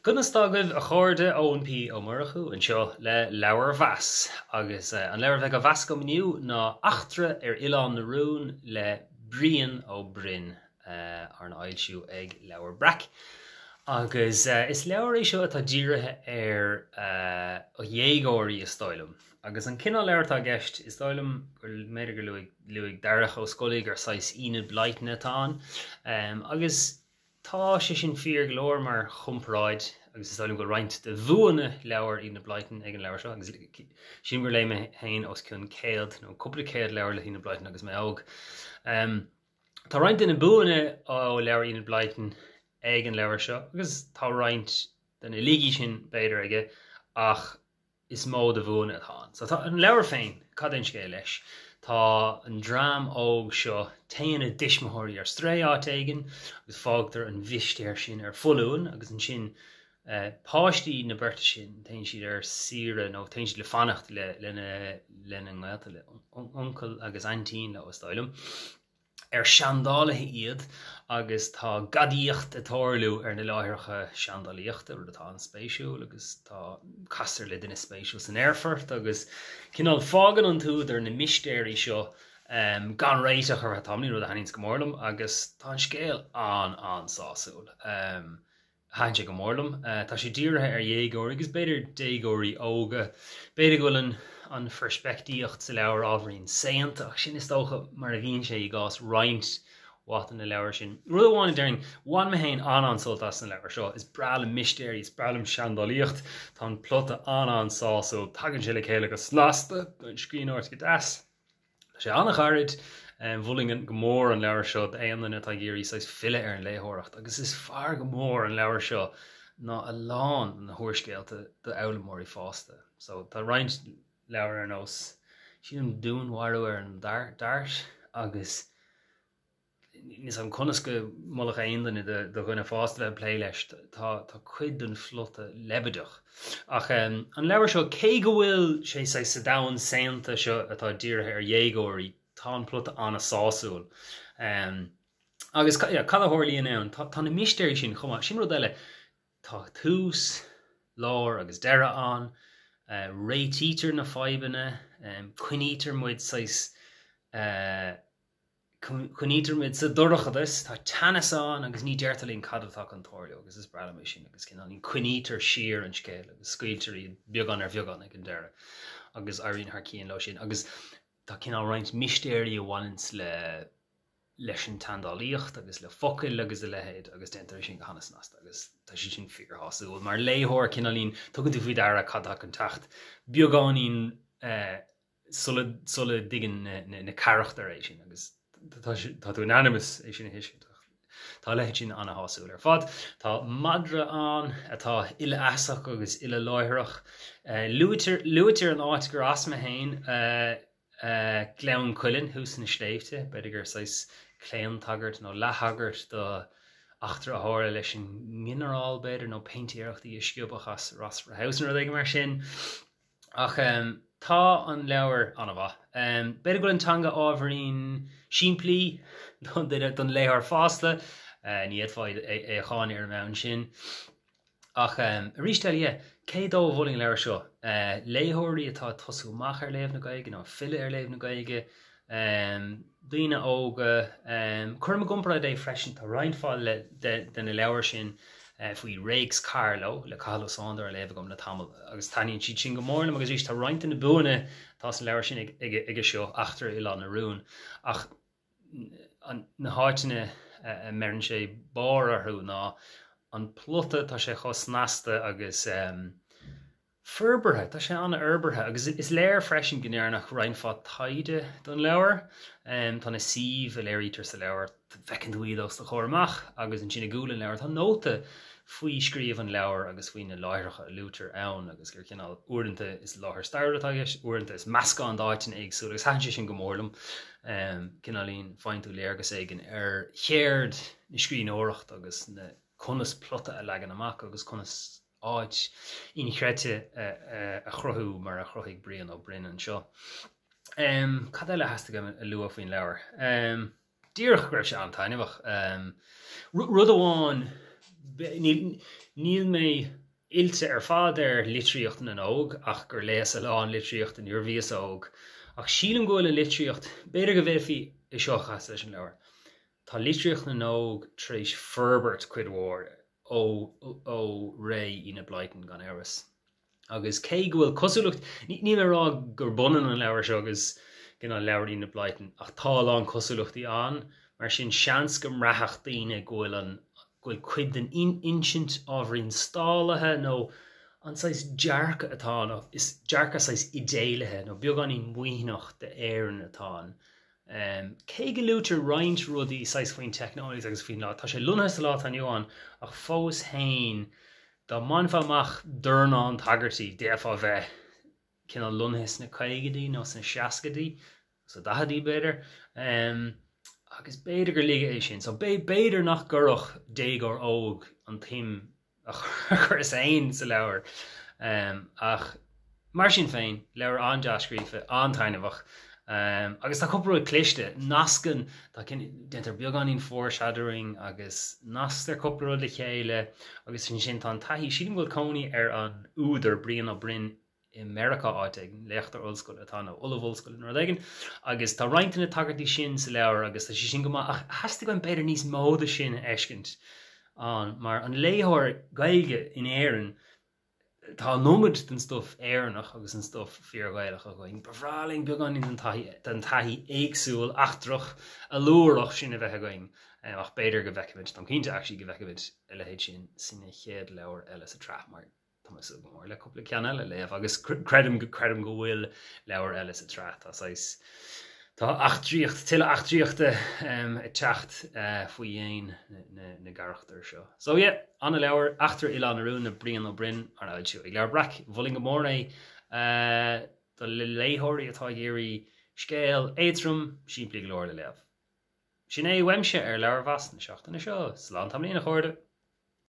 Conas tá agaibh a chairde, Eoin P Ó Murchú anseo le leabharmheas agus an leabhar a bheidh á mheas agam inniu ná Eachtra ar Oileán na Rún le Brian Ó Broin arna fhoilsiú ag Leabhar Breac. Agus is leabhar é seo atá dírithe ar dhéagóirí is dóigh liom. Agus an cineál leabhar atá i gceist, is dóigh liom go mb'fhéidir gur luaigh Darach Ó Scolaí gur saghas Enid Blyton atá ann. Agus Tá sé sin fíor go leor mar chomparáid agus is dóigh liom go bhfuil roinnt de bhuanna leabhar Enid Blyton ag an leabhar seo agus sílim gur léigh mé féin os cionn 100 nó cúpla céad leabhar le hEnid Blyton agus mé óg. Tá roinnt de na buanna ó leabhar Enid Blyton ag an leabhar seo agus tá roinnt de na laigí sin b'fhéidir aige ach is mó de bhuanna atá ann. So tá an leabhar féin, cad é an scéal leis? Tá an dream óg seo, téann a dtuismitheoirí ar strae áit éigin agus fágtar an mhistéir sin ar foluain agus ansin páistí na beirte sin, téann siad ar saoire nó téann siad le fanacht lena lena ngaolta, le uncail agus aintín leo is dóigh liom. ar seandálaithe iad agus tá gadaíocht ag tarlú ar na láithreacha seandálaíochta, rud atá an-spéisiúil agus tá castar le duine spéisiúil san aerfort agus cineál fágann an t-údar na mistéirí seo gan réiteach ar feadh tamaillín, rud a thaitníonns go mór liom agus tá an scéal an-an-sásúil. Thaitin sé go mór liom. Tá sé dírithe ar dhéagóirí agus b'fhéidir déagóirí óga. B'fhéidir go bhfuil an an pheirspictíocht sa leabhar ábhairín saonta ach sin is dócha mar a bhíonn sé i gcás roinnt mhaith de na leabhair sin. Rud amháin a déarfainn, bhain mé féin an-an-sult as an leabhar seo. Is breá liom mistéirí, is breá liom seandálaíocht. Tá an plota an-an-sásúil, tagann sé le chéile go snasta, an scríbhneoireacht go deas. Tá sé an-ghairid. Mholfainn go mór an leabhar seo d'aon duine atá ag iarraidh saghas filleadh ar an léitheoireacht agus is fearr go mór an leabhar seo ná a lán de na húrscéalta d'fhoghlaimeoirí fásta. So tá roinnt leabhar ar nós, sílim Dúnmharú ar an Dart agus Níl 'fhios agam conas go molfadh aon duine do dhuine fásta bheith ag plé leis, tá cuid den phlota leibideach. Ach an leabhar seo, cé go bhfuil sé saghas sa domhan saonta seo atá dírithe ar dhéagóirí, tá an plota an-sásúil. Agus cad a tharlaíonn ann? Tá na mistéirí sin chomh maith. Sin rud eile, tá tús, lár agus deireadh ann, réitítear na fadhbanna, coinnítear muid saghas, Coinnítear muid sa dorchadas, tá teannas ann agus ní deirtear linn cad atá chun tarlú agus is breá liom é sin agus cineál coinnítear siar an scéal agus scaoiltear iad beagán ar bheagán ag an deireadh agus éiríonn thar cionn leo sin agus tá cineál roinnt mistéirí a bhaineanns le leis an tseandálaíocht agus le focail agus a leithéid agus déantar é sin go hana-snasta agus tá sé sin fíorshásúil. Mar léitheoir cineáilín tugann tú faoi deara cad atá chun teacht beagáinín sula sula dtuigeann na carachtair é sin agus tá tú in ainm is é sin a thuiscint. Tá a leithéid sin ana-shásúil ar fad. Tá madra ann atá uilefheasach agus uileláithreach. Luaitear luaitear an áit gur as mé féin, Gleann Cuilinn thuas sna sléibhte, b'fhéidir gur saghas claontagairt nó leath-thagairt do eachtra a tharla leis an nginearál b'fhéidir nó péintéireachtaí a sciobadh as Rossborough House nó rud éigin mar sin. Ach tá an leabhar an-mhaith. B'fhéidir go bhfuil an teanga ábhairín simplí don duine, don léitheoir fásta. Ní fhéadfá é a cháineadh ar an mbonn sin. Ach arís eile, yeah, cé dó a mholfainn an leabhar seo? Léitheoirí atá ag tosú amach ar léamh na Gaeilge nó ag filleadh ar léamh na Gaeilge. Daoine óga. Cuirim i gcomparáid é freisin, tá roinnt mhaith de na leabhair sin faoi Réics Carló le Cathal Ó Sándair á léamh agam le tamall agus taitníonn siad sin go mór liom agus arís tá roinnt de na buanna atá sa leabhar sin aige seo, Eachtra Oileán na Rún, ach na háiteanna a mbeireann sé barr orthu ná an plota, tá sé chomh snasta agus. Forbartha, tá sé an-fhorbartha agus is léir freisin go ndearnadh roinnt mhaith taighde don leabhar. Tá na suímh a léirítear sa leabhar, feiceann tú iad os do chomhair amach agus ansin i gcúl an leabhair tá nóta faoi scríobh an leabhair agus faoi na láithreacha a luaitear ann agus gur cineál, uaireanta is láthair stairiúil atá i gceist, uaireanta is meascán d'áiteanna éagsúla agus thaitin sé sin go mór liom. Cineáilín, faigheann tú léargas éigin ar cheird na scríbhneoireachta agus na conas plota a leagan amach agus conas áit inchreidte a chruthú mar a chruthaigh Brian Ó Broin anseo. Cad eile a theastaigh uaim a lua faoin leabhar? Díreach go raibh sé an-taitneamhach. Rud amháin, Níl mé oilte ar fad ar litríocht na n-óg ach gur léas a lán litríochta nuair a bhíos óg. Ach sílim go bhfuil an litríocht, b'fhéidir go bhféadfaí é seo a chasadh leis an leabhar, tá litríocht na n-óg tar éis forbairt cuid mhór ó ó ré Enid Blyton gan amhras. Agus cé go bhfuil cosúlacht, níl mé ag rá gurb ionann an leabhar seo agus cineál leabhar Enid Blyton, ach tá a lán cosúlachtaí ann, mar sin seans go mbraithfeadh daoine go bhfuil an, go bhfuil cuid den insint ábhairín stálaithe nó an saghas dearcadh atá ann, is dearcadh saghas idéalaithe nó beagáinín maoithneach d'Éirinn atá ann. Cé go luaitear roinnt rudaí saghas faoin teicneolaíocht agus faoin lá, tá sé lonnaithe sa lá atá inniu ann ach fós féin, Dá mbainfeá amach dornán tagairtí, d'fhéadfá a bheith cineál lonnaithe sna caogaidí nó sna seascaidí, sna daichidí b'fhéidir, agus b'fhéidir gur laige é sin. So b'fhéidir nach gcuirfeadh déagóir óg an tsuim a chuireas féin sa leabhar. Ach Mar sin féin, leabhar an-dea-scríofa, an-taitneamhach. Agus tá cúpla rud cliste, nascann, tá déantar beagáinín foreshadowing agus nasctar cúpla rud le chéile agus ansin tá an taithí, sílim go bhfuil cónaí ar an údar, Brian Ó Broin, i Meiriceá áit éigin, léachtóir ollscoile atá ann nó ollamh ollscoile nó rud éigin, agus tá roinnt de na tagairtí sin sa leabhar agus tá sé sin go maith ach theastaigh uaim b'fhéidir níos mó de sin a fheiscint ann mar an léitheoir Gaeilge in Éirinn, Tá an iomad den stuif Éireannach agus an stuif fíor-Ghaelach againn. Ba bhreá linn beagáinín den taithí, den taithí éagsúil, eachtrach, allúrach sin a bheith againn. Ach b'fhéidir go bhfeicfimid, táim cinnte actually go bhfeicfimid a leithéid sin sna chéad leabhair eile sa tsraith mar tá mé ag súil go mór le cúpla ceann eile a léamh agus creidim, creidim go bhfuil leabhair eile sa tsraith. Tá saghas, tá eachtraíocht, tuilleadh eachtraíochta ag teacht faoi dhéin na gcarachtar seo. So yeah, ana-leabhar, Eachtra Oileán na Rún le Brian Ó Broin, arna fhoilsiú ag Leabhar Breac. Mholfainn go mór é do léitheoirí atá ag iarraidh scéal éadrom, simplí go leor le léamh. Sin é uaimse ar Leabharmheas na seachtaine seo. Slán tamaillín, a chairde!